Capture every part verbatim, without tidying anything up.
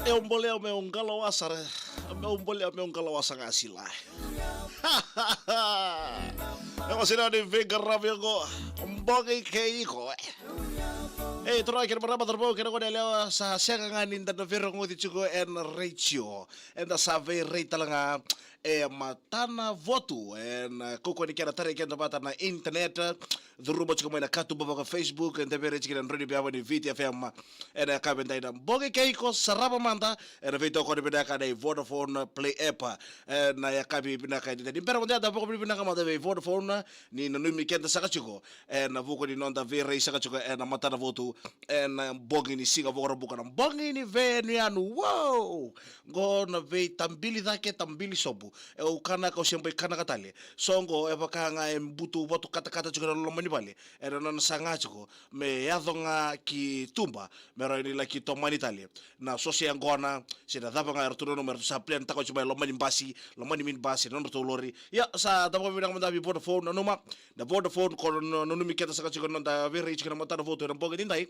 Eu bolea meu qalo wasa re. Meu bolea meu qalo wasa ga sila. Eu sila ni veiqaravi oqo. Bogi kei iko. Ei, turaga kei na marama, cauravou kei na goneyalewa, sa sega ga ni da na veirogoci tiko ena retio. Eda sa veirai tale ga e matana votu ena kaukaua ni kena tarai keda vata na internet. Curuma tiko mai na katuba vaka Facebook, eda veirai tiko na droni beyava ni Viti F M. Ena yakavi edai na bogi kei iko sarava mada ena veitokoni vinaka na iVodafone Play app. Ena yakavi vinaka edai ni bera mada eda vakavinavinaka mada vei Vodafone ni nanumi keda saka tiko ena vuku ni noda veirai saka tiko ena matana votu ena bogi ni siga Vakaraubuka, na bogi ni veyanuyanu. Wow! Qo na veitabili cake, tabili sobu. E, au kanaka, au se bau kanaka tale. So qo e vaka ga e butu vatu katakata tiko na loma ni vale. Ena nona saga tiko me yaco ga ki tuba me rawa ni laki tomani tale na so se yaqona se na cava ga eratou nanuma, eratou sa plan taka oti mai loma ni basi, loma ni minibus, na nodratou lori. Ia, sa da vakavinavinaka mada vei Vodafone. Nanuma na Vodafone ko na, na, nanumi keda saka tiko na noda veirai tiko na matana votu ena bogi ni dai.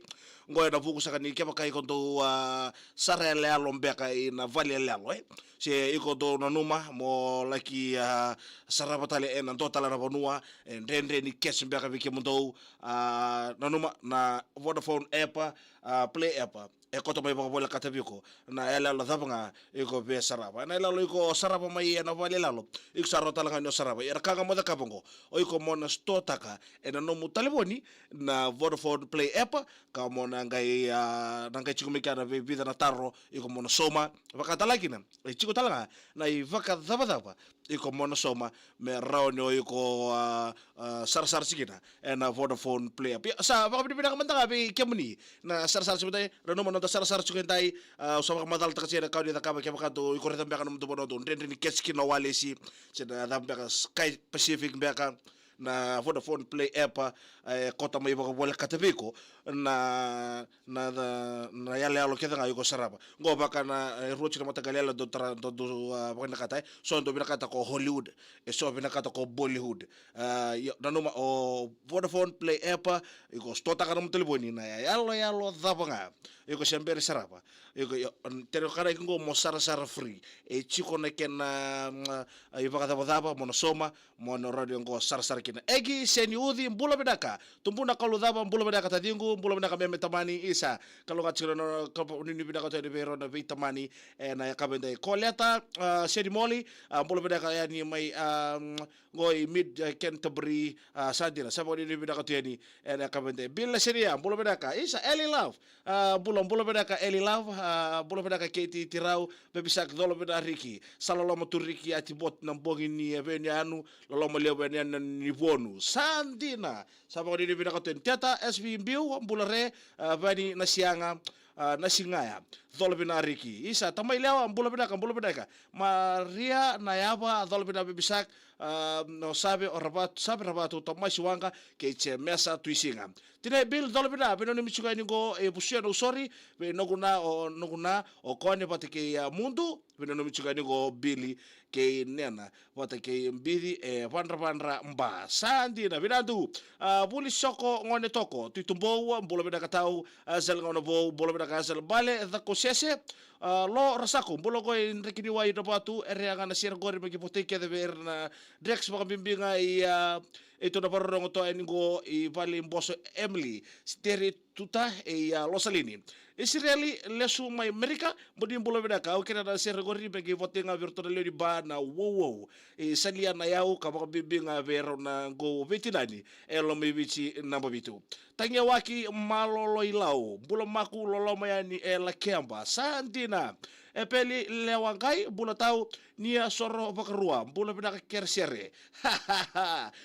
Qo ena vuku saka ni kevaka iko dou, a, sara yaloyalo beka ina vale yaloyalo, e, se iko dou nanuma mo laki, a, sarava tale ena dua tale na vanua, e dredre ni cash beka vei kemudou. A, nanuma na Vodafone app, a, Play app. E koto mai vakavolekata vei iko na yaloyalo cava ga iko via sarava. Ena yaloyalo iko sarava mai ena vale yaloyalo, iko sa rawa tale ga ni o sarava. Ia na ka ga mo cakava qo, o iko mo na stotaka ena nomu talevoni na Vodafone Play app, ka mo na qai, a, na qai tiko mai kea na veivica na taro iko mo na sauma. Vaka tale ga kina e tiko tale ga na ivakacavacava iko mo na sauma me rawa ni o iko, a, a, sarasara tiko kina ena Vodafone Play app. Ia, sa vakavinavinaka mada ga vei kemuni na sarasara tiko mada, nanuma na noda sarasara tiko edai, a, au sa vakamacalataka tiko na ka o ni cakava kevaka dou, iko raica beka na nomutou vanua dou dredre ni keci kina na walesi, se na cava beka, Sky Pacific beka, na Vodafone Play app, e, kauta mai vakavolekata vei iko na, na, na, na yaloyalo kece ga iko sarava. Qo vaka na, e, rua tiko na mataqali yalo dou tara, dou, dou, a, vakavinakata, e. So dou vinakata ko Hollywood, e so vinakata ko Bollywood. A, io, nanuma o Vodafone Play app, iko sotaka na nomu talevoni na yaloyalo cava ga iko se bera ni sarava. Iko, io, tere ka na iko qo mo sarasara free. E tiko na kena, mm, a, ivakacavacava mo na sauma, mo na rawa ni qo sarasara kina. Egi Seni Uci, bula vinaka. Tubuna Kalucava, bula vinaka taciqu, bula vinaka Meme Tamani, isa. Kalougata tiko na, ka, nuinui vinaka tu yani vei rau na veitamani ena yakavi edai. Koleta, a, Seni Moli, a, bula vinaka yani mai, a, mm, qo i Mid, a, Canterbury, a, sa dina. Sa vakanuinui vinaka tu yani ena yakavi edai. Bill Senia, bula vinaka. Isa, Eli Love, a, bula, bula vinaka Eli Love, a, bula vinaka Keiti Tirau, Bebi Shark, Colo Vinariki, sa loloma tu Riki, Ati Bot, na bogi ni, e, vei ni anu, loloma levu ena, ena ni vonu. Sa dina, sa vakanuinui vinaka tu yani. Teta, S V Biu, bula re, a, Vani Nasiaga, a, Nasigaya, Colo Vinariki. Isa, Tamai Lewa, bula vinaka, bula vinaka. Maria Nayava, Colo Vinaka Bebi Shark, a, no Save o Ravatu, Save Ravatu, Tomasi Waqa, kei Jemesa Tuisiga. Tinai Bill, colo vinaka, veinanumi tiko yani qo, e, Vusuya Nausori, vei noqu na, o, noqu na, o Kone vata kei, a, Mudu, veinanumi tiko yani qo Billy kei Nena, vata kei Bici, e, Vadravadra Ba. Sa dina, vinaka tu. A, Vuli Soko, Gone Toko, Tui Tubou, bula vinaka tau, a, Sel Gauna Vou, bula vinaka Sel Bale, Cako Sese, a, Lo Rasako, bula qo i Drekiniwai Navatu, Ereaga na sere qori me ki votai kece vei ira na Drex vakabibi ga i, a, e tu na varorogo toka yani qo i Vale i Boso Emily, Steri Tuta e, a, Losalini. Isireli Lesu mai Merika, boni bula vinaka, au kina na sere qori me ki votai ga vei iratou na lewe ni ba na Wowou. I Salia na yau ka vakabibi ga vei rau na qo veitinani e Lomaiviti naba vitu. Tagiawaki Malolo i Lau, bula maku loloma yani e Lakeba, sa dina. E Peli Lewaqai, bula tau, Nia Soro Vakarua, bula vinaka Keresere.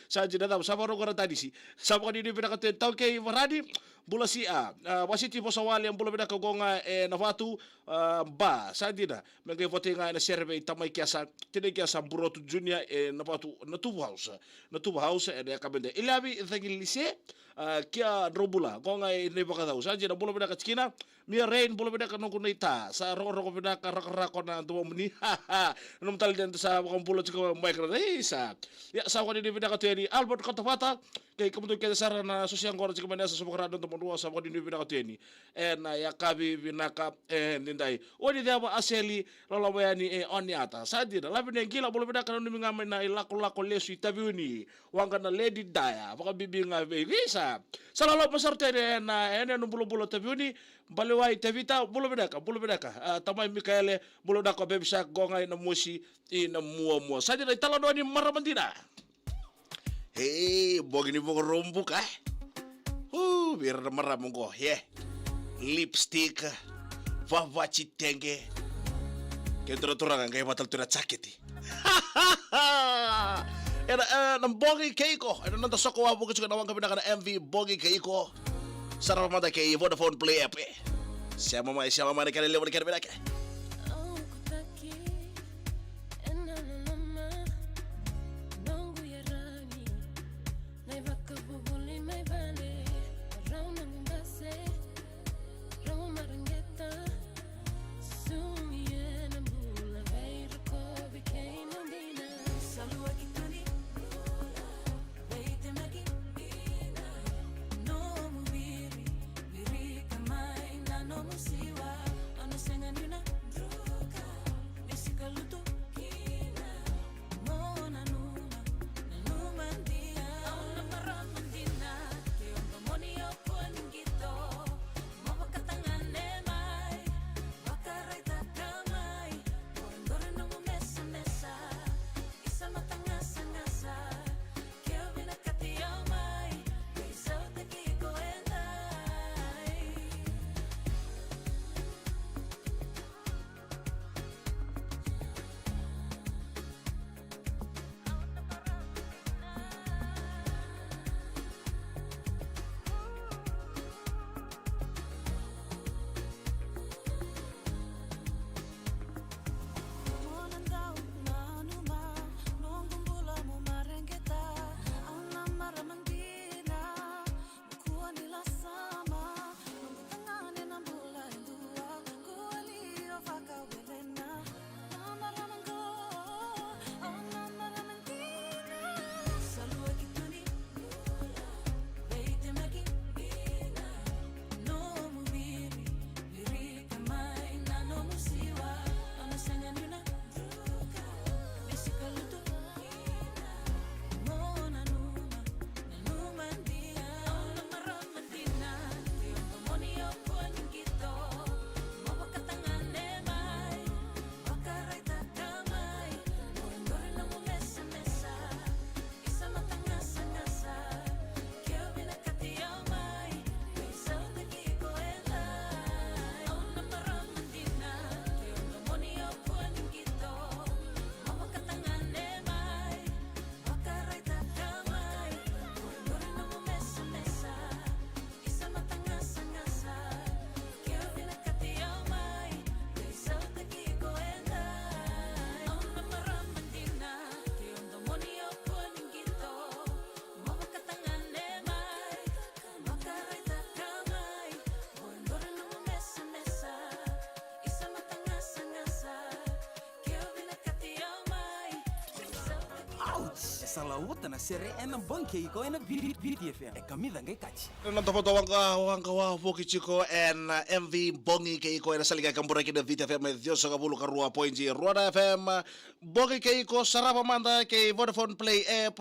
Sa dina cava, sa vakarau qora tanisi. Sa vakanuinui vinaka tu e Taukei Varani, bula si a, a, Vasiti Vosawale, bula vinaka qo ga e Navatu, a, Ba, sa dina. Me qai votai ga ena sere vei Tamai Kesa, Tinai Kesa, Burotu Junior, e Navatu, Natuva House. Natuva House, ena yakavi edai. Iliavi Cagilise, a, Kia Drobula, qo ga e Nai Vakacau. Sa dina, bula vinaka tikina. Mia Rain, bula vinaka noqu naita. Sa rokoroko vinaka, rakorako na domomuni. Nomu tale deda sa vakabula tiko mai kara. Ei, sa. Ia, sa vakanuinui vinaka tu yani. Albert Kotavata, kei kemudou kece sara na sosi yaqona tiko mai na yasa Suvakarau, na domo rua, sa vakanuinui vinaka tu yani. Ena yakavi vinaka, e, nidai. Oni ceva Aseli, loloma yani e Oniata. Sa dina, Lavine Qila, bula vinaka, nanumi ga mai na ilakolako lesu i Taveuni. Waqa na Lady Daya, vakabibi ga vei Risa. Sa loloma sara tu yani ena, ena yanuyanu bulabula Taveuni, Balewai Tevita, bula vinaka, bula vinaka. A, Tamai Mikaele, bula vinaka Bebi Shark, qo ga i Namosi, i Namuamua. Sa dina, italanoa ni marama dina. Hei, bogi ni Vakaraubuka, e? Uu, vei ira na marama qo, e? Lipstick, vavaci tege. Kei dua na turaga qai vata tu na jaketi. Ena, e, na bogi kei iko, ena noda soko wavoki tiko na waqa vinaka na M V Bogi kei iko. Sarava mada kei Vodafone Play app, e. Sema mai, sema mai na kena levu na kena vinaka. Sa lauta na sere ena Bogi Kei Iko ena V-, V-, Viti F M. E kamica qai kaci. Na noda vodo waqa, waqa wavoki tiko ena M V Bogi Kei Iko ena salika e kaburaki na Viti F M e ciwasagavulu ka rua poidi rua na F M. Bogi Kei Iko, sarava mada kei Vodafone Play app.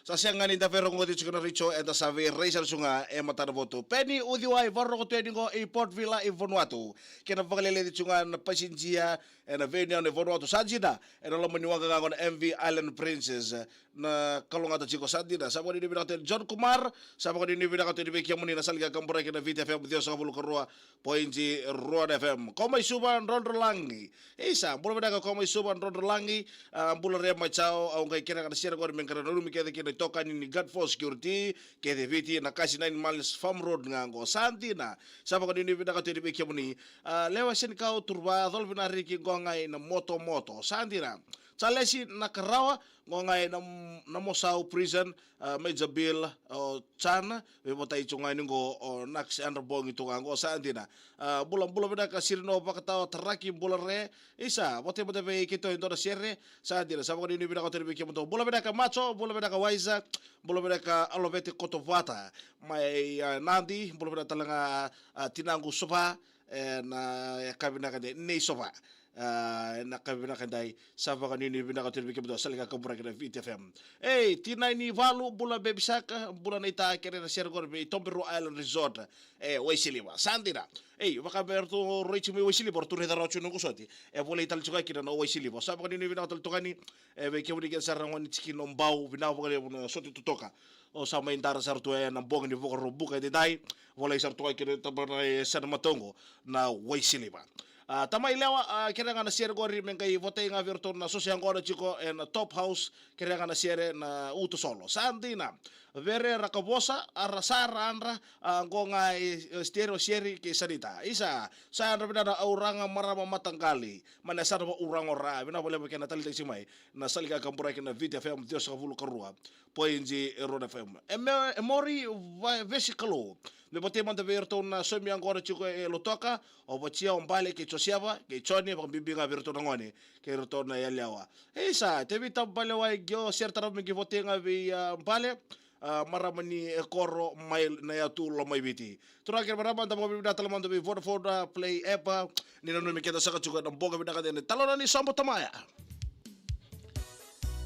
Sa sega ni da veirogoci tiko na retio, eda sa veirai sara tu ga e matana votu. Peni Uciwai, vakarorogo tu yani qo i Port Vila i Vanuatu. Kei na vakaleleci tu ga na pasijia ena veiyanuyanu e Vanuatu, sa dina, ena loma ni waqa ga qo na M V Island Princess, na kalougata tiko, sa dina. Sa vakanuinui vinaka tu yani John Kumar, sa vakanuinui vinaka tu yani vei kemuni na salika e kaburaki na Viti F M ciwasagavulu ka rua poidi rua na F M. Ko mai Suva, Drodrolagi. Isa, bula vinaka ko mai Suva, Drodrolagi. A, bula re mai Chao, au qai kerea ga na sere qori me qai nanumi kece kina itokani ni Guard Force Security kece Viti, na Kasi Nine Miles Farm Road ga qo, sa dina. Sa vakanuinui vinaka tu yani vei kemuni. A, Lewa Senikau, Turuva, Colo Vinariki, qo ga i Namotomoto, sa dina. Charles Nakarawa, qo ga i Nam-, Namosau Prison, a, Major Bill, o Chan, veivotai tu ga yani qo, o Nax Andra Bogi tu ga qo, sa dina. A, bula, bula vinaka Sirino Vakatawa Taraki, bula re. Isa, votai mada vei keitou e dua na sere, sa dina. Sa vakanuinui vinaka tu yani vei kemudou. Bula vinaka Macho, bula vinaka Waiza, bula vinaka Alovete Kotovata. Mai, a, Nadi, bula vinaka tale ga, a, tinaqu Sova, ena yakavi vinaka edai, nei Sova. A, ena yakavi vinaka edai, sa vakanuinui vinaka tu yani vei kemudou, salika e kaburaki na Viti F M. Ei, T nine Valu, bula Baby Shark, bula Naita, kerea na sere qori vei Toberua Island Resort, e Waisiliva, sa dina. Ei, vaka me ratou raici mai Waisiliva, ratou raica rawa tu noqu soti. E volai tale tiko ga kina na Waisiliva. Sa vakanuinui vinaka tale tu ga yani, e, vei kemuni kece sara na gone tikina o Bau, vinaka vakalevu na soti totoka. O sa mai dara sara tu ena bogi ni Vakaraubuka edaidai. Volai sara tu ga kina tabana e San Mateo qo na Waisiliva. A, Tamai Lewa, a, kerea ga na sere qori me qai votai ga vei iratou na soso yaqona tiko ena Top House, kerea ga na sere na Uto Solo. Sa dina. Vere Rakavosa, a, ra sa ra yadra, a, qo ga i, e, Stereo Seri kei Sanita. Isa, sa yadra vinaka na Auraga marama mataqali. Mai na yasana va Uraga o Ra, vinaka vakalevu kei na taleitaki tiko mai na salika e kaburaki na Viti F M ciwasagavulu ka rua poidi rua na F M. E me, e Mori va, Vesikalou. Me votai mada vei iratou na saumi yaqona tiko e Lautoka, o Vatia, o Bale kei Joseva kei Joni, vakabibi ga vei iratou na gone kei iratou na yalewa. Isa, Tevita Balewai, qo sere tarava me qai votai ga vei, a, Bale, a, marama ni, e, koro mai na yatu Lomaiviti. Turaga kei na marama, da vakavinavinaka tale mada vei Vodafone, a, Play app, a, ni nanumi keda saka tiko ena bogi vinaka edai. Talona ni Sobo Tamaya.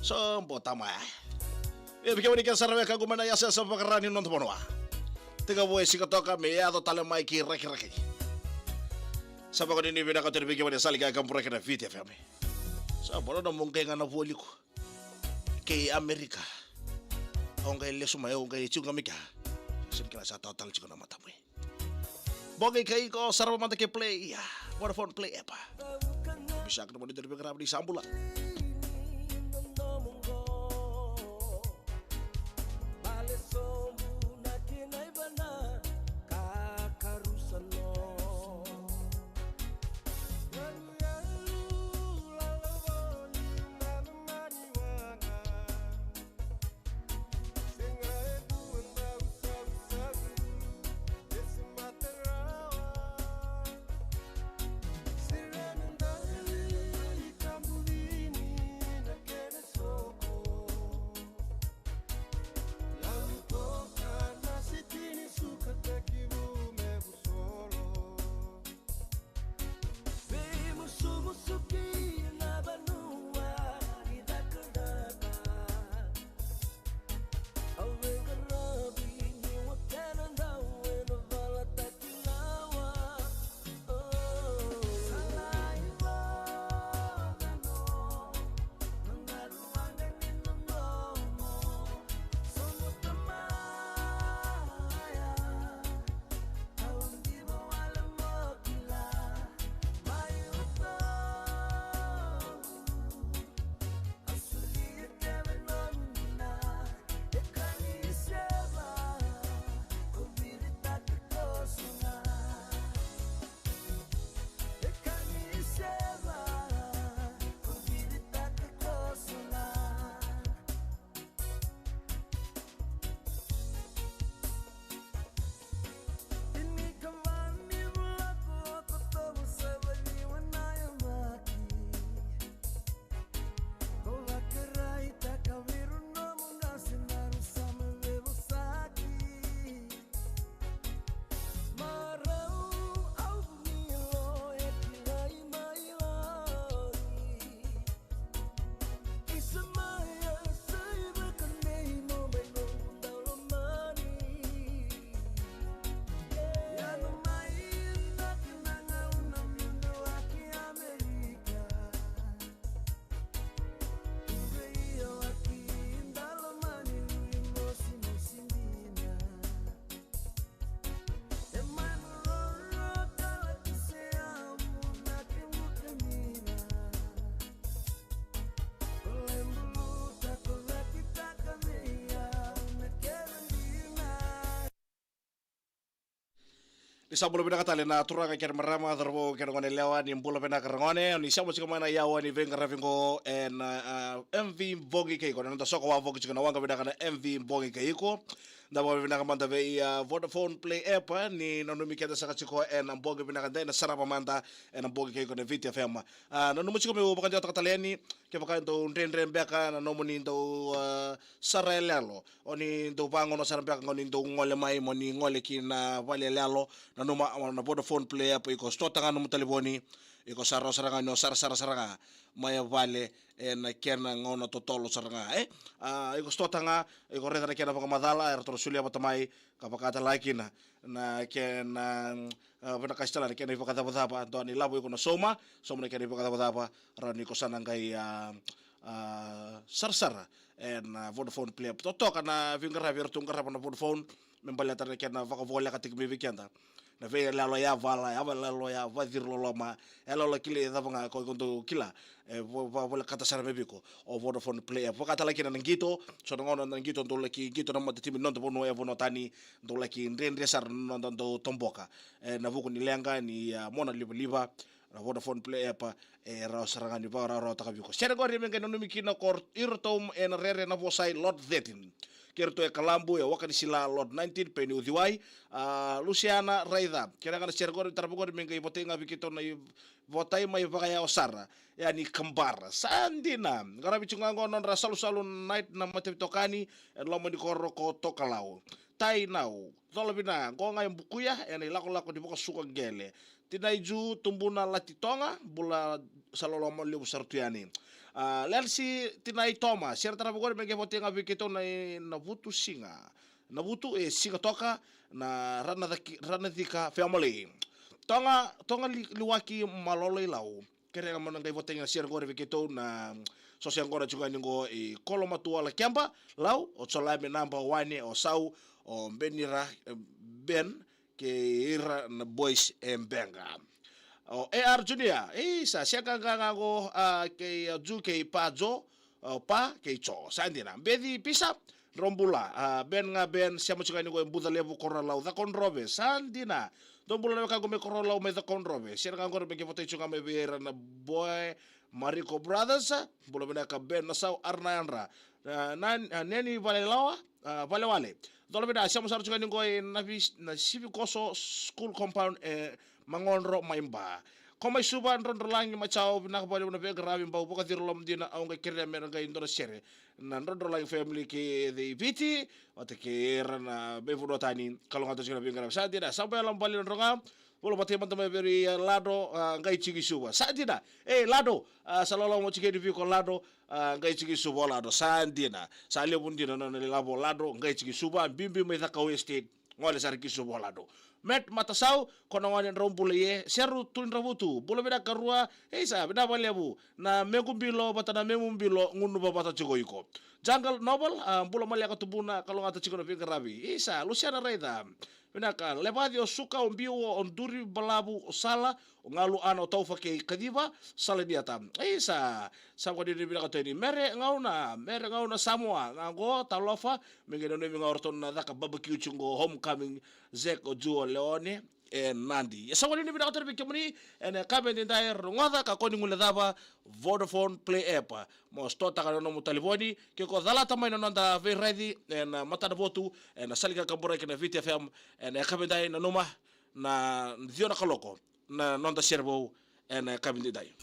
Sobo Tamaya. E, vei kemuni kece sara na wekaqu mai na yasayasa vakarau ni noda vanua. Tekivu e Sigatoka me yaco tale mai ki Rakiraki. Sa vakanuinui vinaka tu yani vei kemuni na salika e kaburaki na Viti F M. Sa bau na nomu qai ga na vualiku kei Amerika. Au qai lesu mai, au qai tiko ga mai kea. Sega ni kila sa tawa tale tiko na matamu. Bogi Kei Iko, sarava mada kei Play, ia, Vodafone Play app. Bisa kena mani dari vei qarava ni sa bula. Ni sa bula vinaka tale na turaga kei na marama, cauravou kei na goneyalewa, ni bula vinaka ragone. Ni sa bula tiko mai na yawa ni veiqaravi qo ena, ah, M V Bogi Kei Iko, na noda soko wavoki tiko na waqa vinaka na M V Bogi Kei Iko. Da vakavinavinaka mada vei, ah, Vodafone Play app, ah, ni nanumi keda saka tiko ena bogi vinaka dai, na sarava mada ena Bogi Kei Iko na Viti F M. Ah, nanuma tiko meu vakadewataka tale yani, kevaka e dau dredre beka na nomuni dau, ah, sara yaloyalo, o ni dau vagauna sara beka ga o ni dau gole mai, mo ni gole ki na vale yaloyalo, nanuma, ah, na Vodafone Play app, iko sotava ga nomu talevoni, iko sa rawa sara ga ni o sarasara sara ga mai vale ena kena gauna totolo sara ga, e? Ah, iko sotava ga, iko raica na kena vakamacala, eratou na solia vata mai, ka vaka tale ga kina na kena, ah, vinakati tale ga na kena ivakacavacava, dua na ilavo iko na sauma, sauma na kena ivakacavacava, rawa ni ko sa na qai, ah, ah, sarasara ena, ah, Vodafone Play app. Totoka na veiqaravi eratou qarava na Vodafone, me baleta na kena vakavolekataki mai vei keda na veiyaloyalo yavala, yavala yaloyalo ya vaciri loloma, yaloyalo kilai cava ga ko iko dau kila, e, vo-, va-, volekata sara mai vei iko o Vodafone Play app. Vaka tale ga kina na qito, so na gauna na qito dau laki qito na matatimi ni noda vanua e vanua tani, dau laki dredre sara na noda dau toboka. E, na vuku ni leqa ni, ah, mona livaliva, na Vodafone Play app, e rawa sara ga ni vakarawarawataka vei iko. Sere qori me qai nanumi kina ko iratou ena rere na vosai lot thirteen. Kei iratou e Kalabu, e Wakanisila lot nineteen, Peni Uciwai. Ah, Lusiana Raica. Kei na gana sere qori, tarava qori me qai votai ga vei keitou na i-, votai mai vakayawa sara. Yani Kabara. Sa dina. Qaravi tiko ga qo nodra salusalu night na matavitokani, e loma ni koro ko Tokalau. Tai Nau. Cola vina, qo ga e Bukuya, ena ilakolako ni vakasuka qele. Tinai Ju, Tubuna Lati Toga, bula sa loloma levu sara tu yani. Ah, Lelsi Tinai Toma, sere tarava qori me qai votai ga vei keitou na, na Vutu Siga. Na Vutu e Siga Toka, na Ranacaki-, Ranacika family. Toga, Toga Li-, Liwaki Malolo i Lau. Kere ga mo na qai votai ga na sere qori vei keitou na so se qo na tiko yani qo i Kolomatua Lakeba, Lau, o Solame naba wane, o Sau, o Benira, eh, Ben, kei ira na boys e Beqa. O A R Junior, isa, sega ga ga qo, ah, kei, ah, Ju kei Pa Jo, ah, Pa kei Jo. Sa dina. Beci Pisa, drau bula. Ah, Ben ga Ben, sema tiko yani qo e Buca Levu, Korolau, Cakaudrove. Sa dina. Drau bula na wekaqu mai Korolau mai Cakaudrove. Sere ga qori me qai votai tiko ga mai vei ira na boy, Mariko Brothers, bula vinaka Ben Nasau, Arana Yadra. Ah, na, ah, Neni Valelawa, ah, Valewale. Cola vina, sema sara tiko yani qo e Navi-, Nasivikoso School Compound, e Magodro mai Ba. Ko mai Suva, Drodrolagi, Machao, vinaka vakalevu na veiqaravi, bau vakaciri loma dina, au qai kerea me ra qai dua na sere. Na Drodrolagi family kei Viti, vata kei ira na veivanua tani, kalougata tiko na veiqaravi. Sa dina, sa bau yala bale na droga, Vula vata mada mai vei ira, e, Lado, a, qai tiko i Suva. Sa dina. E, Lado, a, sa loloma tiko yani vei iko Lado, a, qai tiko i Suva o Lado. Sa dina. Sa levu dina na nona ilavo o Lado, qai tiko i Suva, biubiu mai Cakaudrove Estate. Gole sara ki Suva o Lado. Met Matasau, ko na gone drau bula e, Seru Tui Dravutu, bula vinaka rua, e sa, vinaka vakalevu, na mequ bilo, vata na memu bilo, gunuva vata tiko iko. Jungle Novel, a, bula maleka tubuna, kalougata tiko na veiqaravi. Isa, Luciana Raica. Vinaka, Levaci o Suka, o Biu, o Duri, Balavu, o Sala, o Galu Ana, o Taufa kei Kaciva, Sala ni Ata. Isa, sa vakadinadina vinaka tu yani. Mere Gauna, Mere Gauna Samoa, ga qo, talofa, me qai nanumi ga o ratou na caka barbecue tiko qo, homecoming, Zek, o Ju, o Leone, e Nadi. Ia sa vakadinadina vinaka tu yani vei kemuni, ena yakavi edaidai, rogoca, kakua ni guilecava, Vodafone Play app. Mo sotava na nomu talevoni, ke ko calata mai na noda veiraici ena matanavotu, ena sala ni kakaburaki na Viti F M, ena yakavi edaidai nanuma na ciwa na kaloko na noda sere vou ena yakavi edaidai.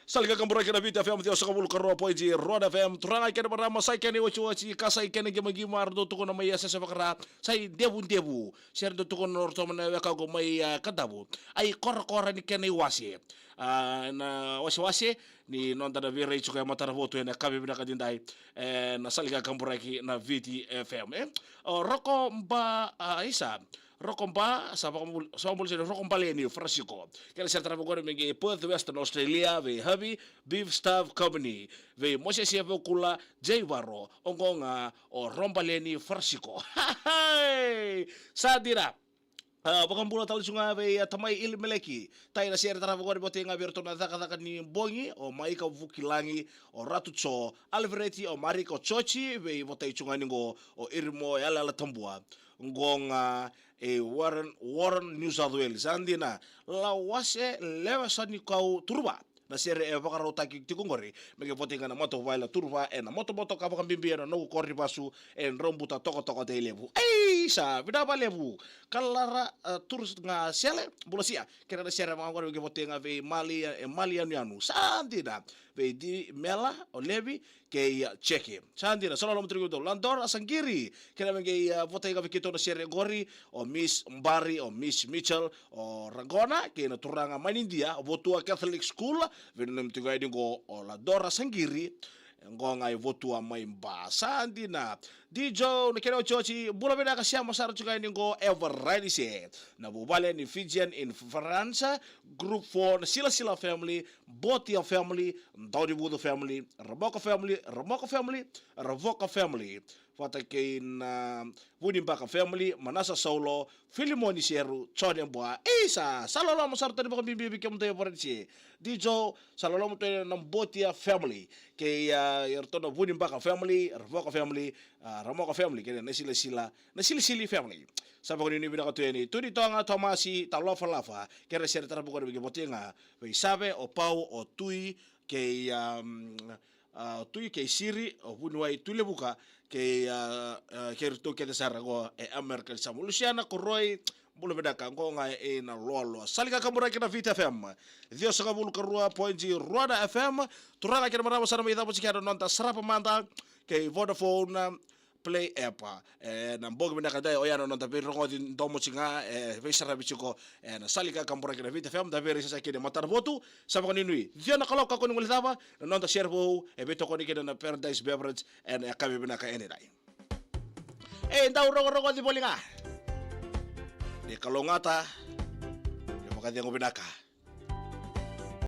Sala ni kakaburaki na Viti F M, ciwasagavulu ka rua point rua na F M, turaga kei na marama, sa i kena iwatiwati, ka sa i kena iqimaqima, era dau tukuna mai Yasayasa Vakara, sa i Devudevu, se ra dau tukuna o ratou mai na wekaqu mai, a, Kadavu, a i korakora ni kena iwase. A, na wasewase ni noda na veirai tiko e matanavotu ena yakavi vinaka edaidai, e, na sala ni kakaburaki na Viti F M, e. O Roko Ba, a, isa, Roko Ba, sa vakabul-, sa vakabula sara Roko Baleni, Farasiko. Kena sere tarava qori me qai Perth, Western Australia, vei Harvey Beef Stuff Company, vei Mosese Vukula, Jay Varo, oqo ga o Robaleni, Farasiko. Sa dina. A, vakabula tale tu ga vei, a, tamai Ilimeleki. Tai na sere tarava qori votei ga vei iratou na cakacaka ni bogi, o Maika Vukilagi, o Ratu Jo, Alvereti, o Marika, o Joji, vei votei tu ga ni qo, o Irimo, Yalayala Tabua. Qo ga, e Warren, Warren, New South Wales. Sa dina, Lawase, Lewa, Sanikau, Turuva. Na sere e vakarautaki tiko qori, me ke votei ga na matavuvale Turuva, ena motomoto ka vakabibi ena noqu koro ni vasu, e Draubuta, Tokatoka, Tailevu. Ei, sa vinaka vakalevu. Kalara, a, Turu ga Sele, bula sia. Kena na sere vaka qori, me ke votei ga vei Mali, e Mali Yanuyanu. Sa dina, vei Di Mela, o Levi, kei, a, Jeki. Sa dina, sa loloma tu ga vei keitou. Ladora Saqiri, kena me qai, a, votei ga vei keitou na sere qori, o Miss Bari, o Miss Mitchell, o Ragona, kei na turaga mai Idia, o Votua Catholic School, veinanumi tu ga yani qo, o Ladora Saqiri, qo ga i Votua mai Ba. Sa dina, Dijo, na kena otioti, bula vinaka, sema sara tu ga yani qo, e Varanise. Na vuvale ni Fijian in France, Group four, na Silasila family, Botia family, Daunivucu family, Ramoka family, Ramoka family, Ravoka family. Vata kei na Vunibaka family, Manasa Saulo, Filimoni Seru, Jone Bua. Isa, sa loloma sara tani vakabibi vei kemudou e Varanise. Dijo, sa loloma tu na Botia family. Kei, a, iratou na Vunibaka family, Ravoka family, a, Ramoka family, kei na Silasila, na Silisili family. Sa vakanuinui vinaka tu yani. Tuni Toga, Tomasi, Talofalafa, kei na sere tarava qori, me ke votei ga vei Save, o Pau, o Tui, kei, um, a, Tui kei Siri, o Vuniwai Tuilevuka, kei, a, a, kei iratou kece sara qo e Amerika ni Samoa. Lusiana Koroi, bula vinaka, qo ga e na loaloa. Sali ka kaburaki na Viti F M. Ciwasagavulu ka rua poidi rua na F M. Turaga kei na marama, sa na mai cava tiko na noda Sarava Mada kei Vodafone Play app. E, na bogi vinaka dai, oya na noda veirogoci domo tiko ga, e, veisaravi tiko, e, na Sali ka kaburaki na Viti F M, da veiraisasa kina matana votu, sa vakanuinui. Ciwa na kaloko ka koni gole cava, na noda sere vou, e veitokoni kina na Paradise Beverage, e, na yakavi vinaka e nidai. E, dau rogorogoci voli ga. Ni kalougata, ni vakacegu vinaka.